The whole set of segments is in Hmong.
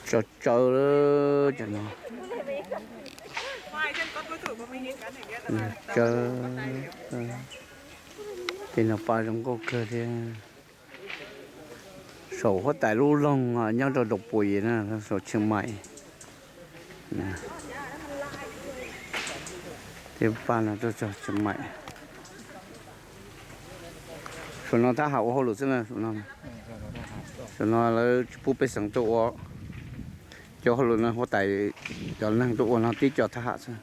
Tsawv tsawv lawm cov no. Tsawv. Tej no paj zoo nkauj kawg thiab. Saum huab tais lub loog nyob rau Doo Pui na, saum Chiang Mai. Tej paj no tuaj txog Chiang Mai. Saum no thab ham ua hauj lwm xwb na, saum no. Saum no lawv tsis pub pej xeem tuaj ua. Cov hauj lwm no huab tais cov neeg tuaj ua no tib co thab ham xwb.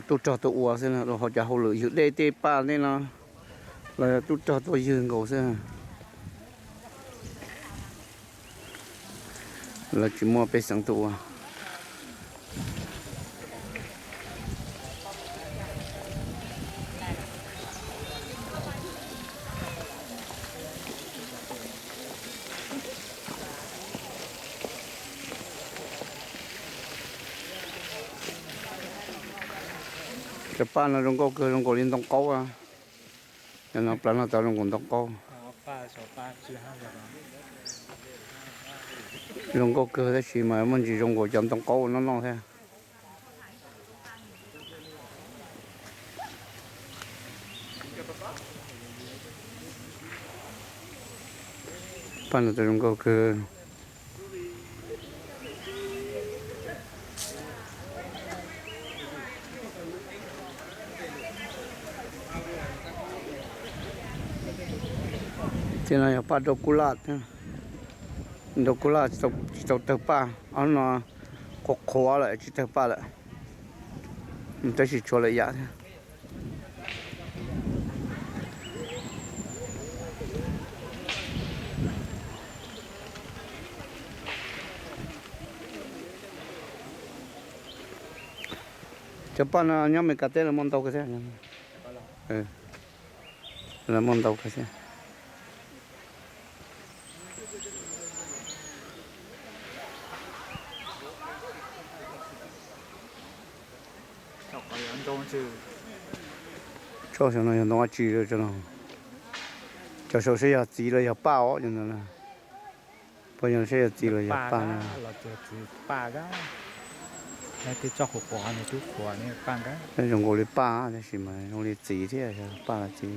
Tub rog tuaj ua xwb, hauv cov hauj lwm ywg dej tej paj tej no los yog tub rog tuaj ywg nkaus xwb. Lawv tsis muaj pej xeem tuaj ua. Cov paj no zoo nkauj kawg, zoo nkaus li ntoo qaub. Cov no plaws no tau zoo nkaus ntoo qaub. Zoo nkauj kawg tab sis mas muaj ntsis zoo nkaus cov ntoo qaub noj noj thiab. Paj no tau zoo nkauj kawg. Tej no yog paj nraug kub laj, nraug kub laj tsis tau tawg paj, ob no qhuav qhuav lawm tsis tawg paj lawm, tab sis tshuav lawm yam thiab. Cov paj no nyob Meskas teb lawv muaj ntau kawg thiab. Lawv muaj ntau kawg thiab. Tsob saum no yog ntoo dab tsi? Cov saum saib yog txiv los yog paj os, cov ntawd na. Puas yog saib yog txiv los yog paj na? Zoo nkaus li paj tab sis mas zoo li txiv thiab, yog paj los txiv,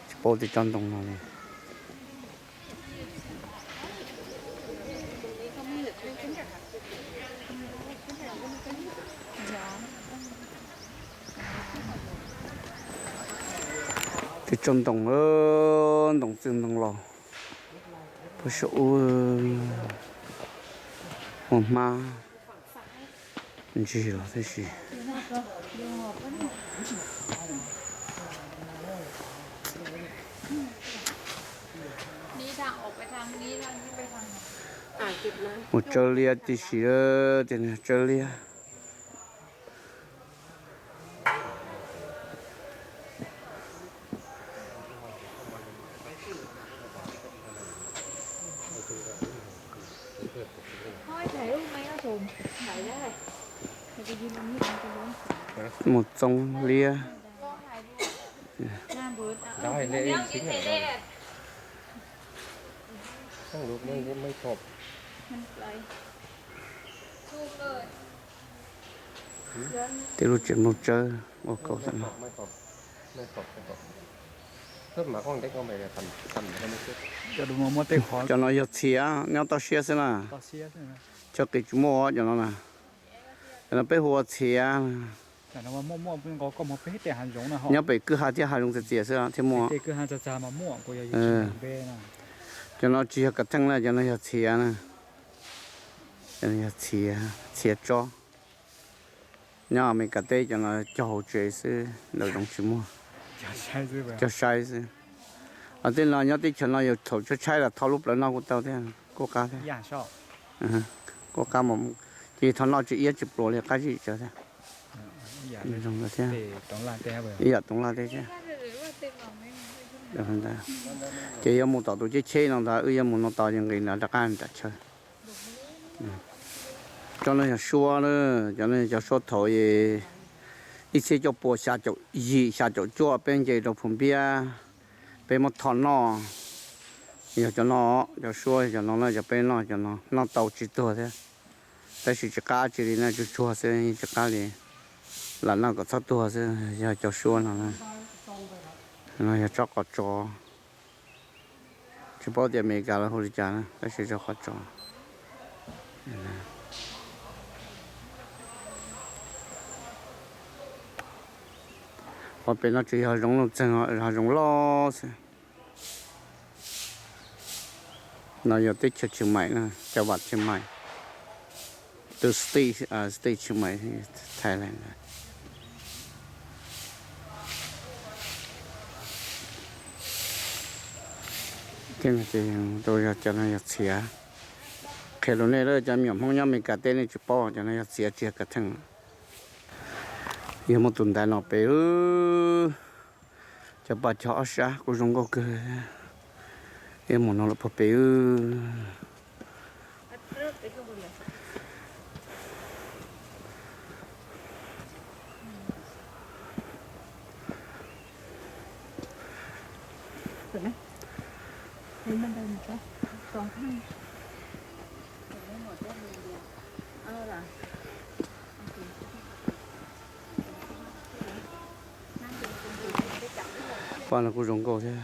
tsis paub tej tsob ntoo no li. Tej tsob ntoo, ntoo txwj ntoo laus, puag saum ub muaj hmab ntsig los tab sis. Mus tsawb liab tib si, tej no tsawb liab. Mus txoov liab. Tej lub tsev nplooj tsawb ua kauv. Cov no yog txhiav nyob toj siab xwb na. Chaw qis tsis muaj cov no na. Cov no peb hu ua txhiav. Nyob pem kwj ha thiab hav zoov txias txias xwb thiaj muaj. Cov no tsis yog kav theej na, cov no yog txhiav na. Cov no yog txhiav, txhiav tsob. Nyob Amelikas teb cov no cog hauv tsev xwb, nraum zoov tsis muaj. Cog saib xwb. Tej no nyob teb chaws no yus thaum tshaib tshaib los tho lub plawv noj kuj tau thiab, kuj qab thiab. Kuj qab, ces thov noj tsis iab tsis pluas li, qab zib tsawv thiab. Ib yam toov laj teb thiab. Ces yuav mus tom tus cheb cheb no ntag, wb yuav mus no tos ces nqis nrad rov qab nram chaw. Cov no yog suab, cov no yog cov suab thaum ib txhiab cuaj pua xya caum yim xya caum cuaj peb nce rau Phum Npiab, peb muab tho noj. Yog cov no, cov suab yog cov no na, cov peb noj cov no noj tau tsis tuag thiab. Tab sis tsis qab tsi li na, tsuag tsuag xwb, tsis qab li. Lam noj kom txhob tuag xwb, yog cov suab no na. No yog tsob qos tsov. Tsis paub tias Amelikas lawv hu li cas na, tab sis tsob qos tsov. Qhov pem no tsuas yog hav zoov nuj txeeg, hav zoov loj xwb. No yog teb chaws Chiang Mai na, cov vam Chiang Mai, tus state, state Chiang Mai, Thailand. Cov no yog txhiav. Qhia rau nej lawm, cov me nyuam Hmoob nyob Amelikas teb nej tsis paub, cov no yog txiav tsis yog kav theej. Yog muaj tus ntaiv no pem, cov paj cog ob sab kuj zoo nkauj kawg. Yog mus no lawm puag pem. Paj no kuj zoo nkauj thiab.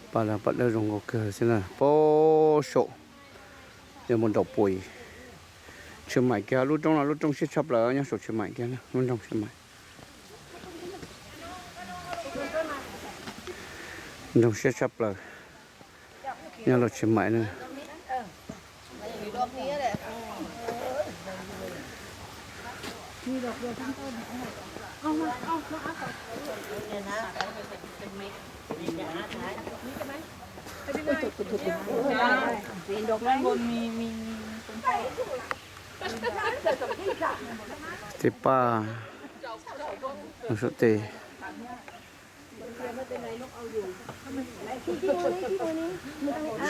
Paj no paj dawb zoo nkauj kawg xwb na, pem saum, yog mus nraum pem Chiang Mai kiag. Lub roob no lub roob siab tshaj plaws nyob saum Chiang Mai kiag, lub nroog Chiang Mai. Nroog siab tshaj plaws nyob rau Chiang Mai na. Tej paj saum tej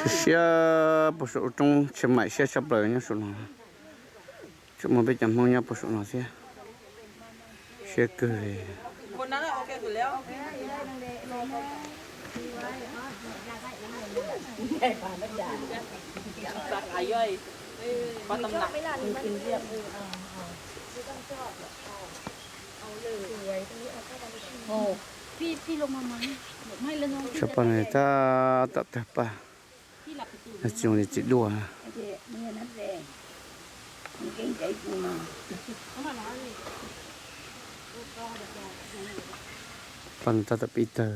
siab siab puag saum lub roob Chiang Mai siab tshaj plaws nyob saum no. Tseem muaj peb cov Hmoob nyob puag saum no thiab. Siab kawg li. Cov paj no tab tom tawg paj. Txiv, txiv duaj. Paj no tab tom pib tawg,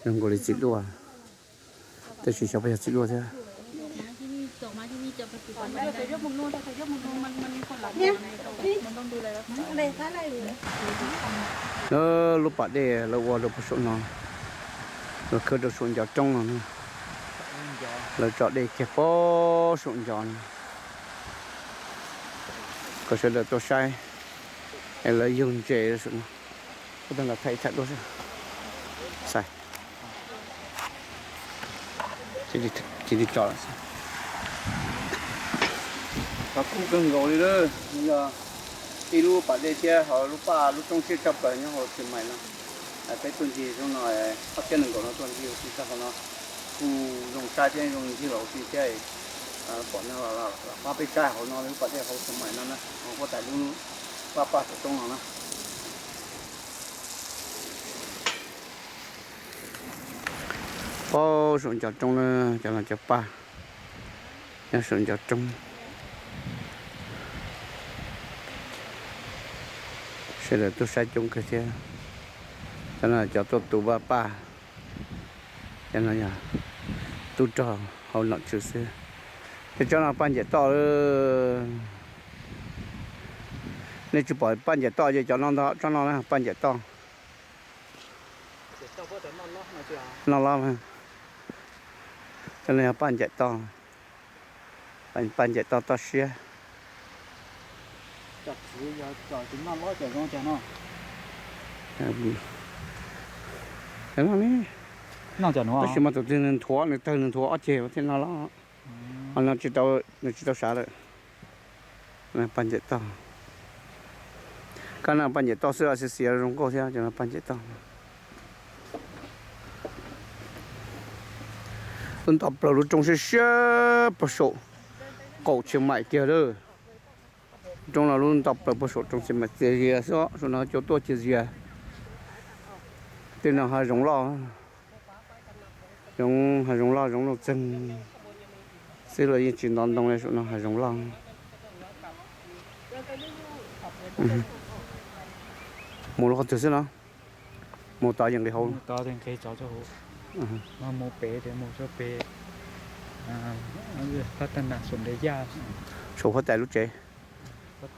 zoo nkaus li txiv duaj. Tab sis xyov puas yog txiv duaj thiab. Lub pas dej lawv ua rau puag saum no, lawv khawb rau saum ncov roob no na. Lawv tso dej kiag puag saum ncov no kom sawv daws tuaj saib, es lawv yug ntses saum no. Kuv tau nqa thaij ib thaij duab xwb. Xais. Cia li tso lawm xwb. Qhov kub kawg nkaus li lawm, yog ib lub pas dej thiab ho lub paj lub roob siab tshaj plaws nyob hauv Chiang Mai no. Peb tuaj ncig zoo no, ob txhiab nees nkaum no tuaj ncig huv si txog hauv no, kuj zoo saib thiab zoo ncig los huv si thiab. Pom no los pab peb saib hauv no lub pas dej hauv Chiang Mai no na, huab tais lub paj paj saum roob no na. Puag saum ncov roob na, cov no cov paj nyob saum ncov roob. Sawv daws tuaj saib coob kawg thiab. Cov no cov tuaj tu vaj paj, cov no yog tub rog hauv nom tswv xwb. Tej tsob no paj ncaim toj. Nej tsis pom paj ncaim toj ces cov no ntag, tsob no paj ncaim toj. Noj lob, cov no yog paj ncaim toj, paj ncaim toj toj siab. Tab sis mas tus twg nws nthuav, nws tawg nws nthuav ob ceg thiaj noj lob. Ho no tsis tau, nws tsis tau sav lawm. Paj ncaim toj. Kab no paj ncaim toj xwb, xiav xiav zoo nkauj thiab, cov no paj ncaim toj. Lub nto plaws lub roob siab siab puag saum qaum Chiang Mai kiag lawm. Roob no lub nto plaws puag saum roob Chiang Mai, txias zias xwb, saum no cua tuaj txias zias. Tej no hav zoov loj, zoov hav zoov loj, zoov nuj txeeg xwb los yeej tsis nto ntoo li, saum no hav zoov loj. Mus lub qhov twg xwb no? Mus tod yeej nqis hauv. Saum huab tais lub tsev, huab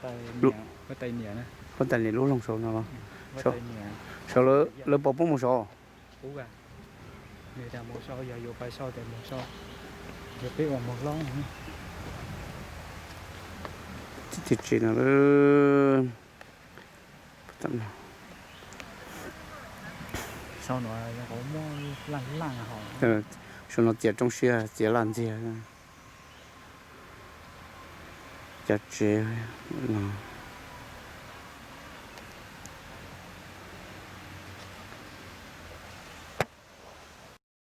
tais niam lub loog saud no los? Saud lawv puas pub mus saud? Tib teg tsev no. Saum no txias roob siab txias laj ntxiag. Cov tsev no.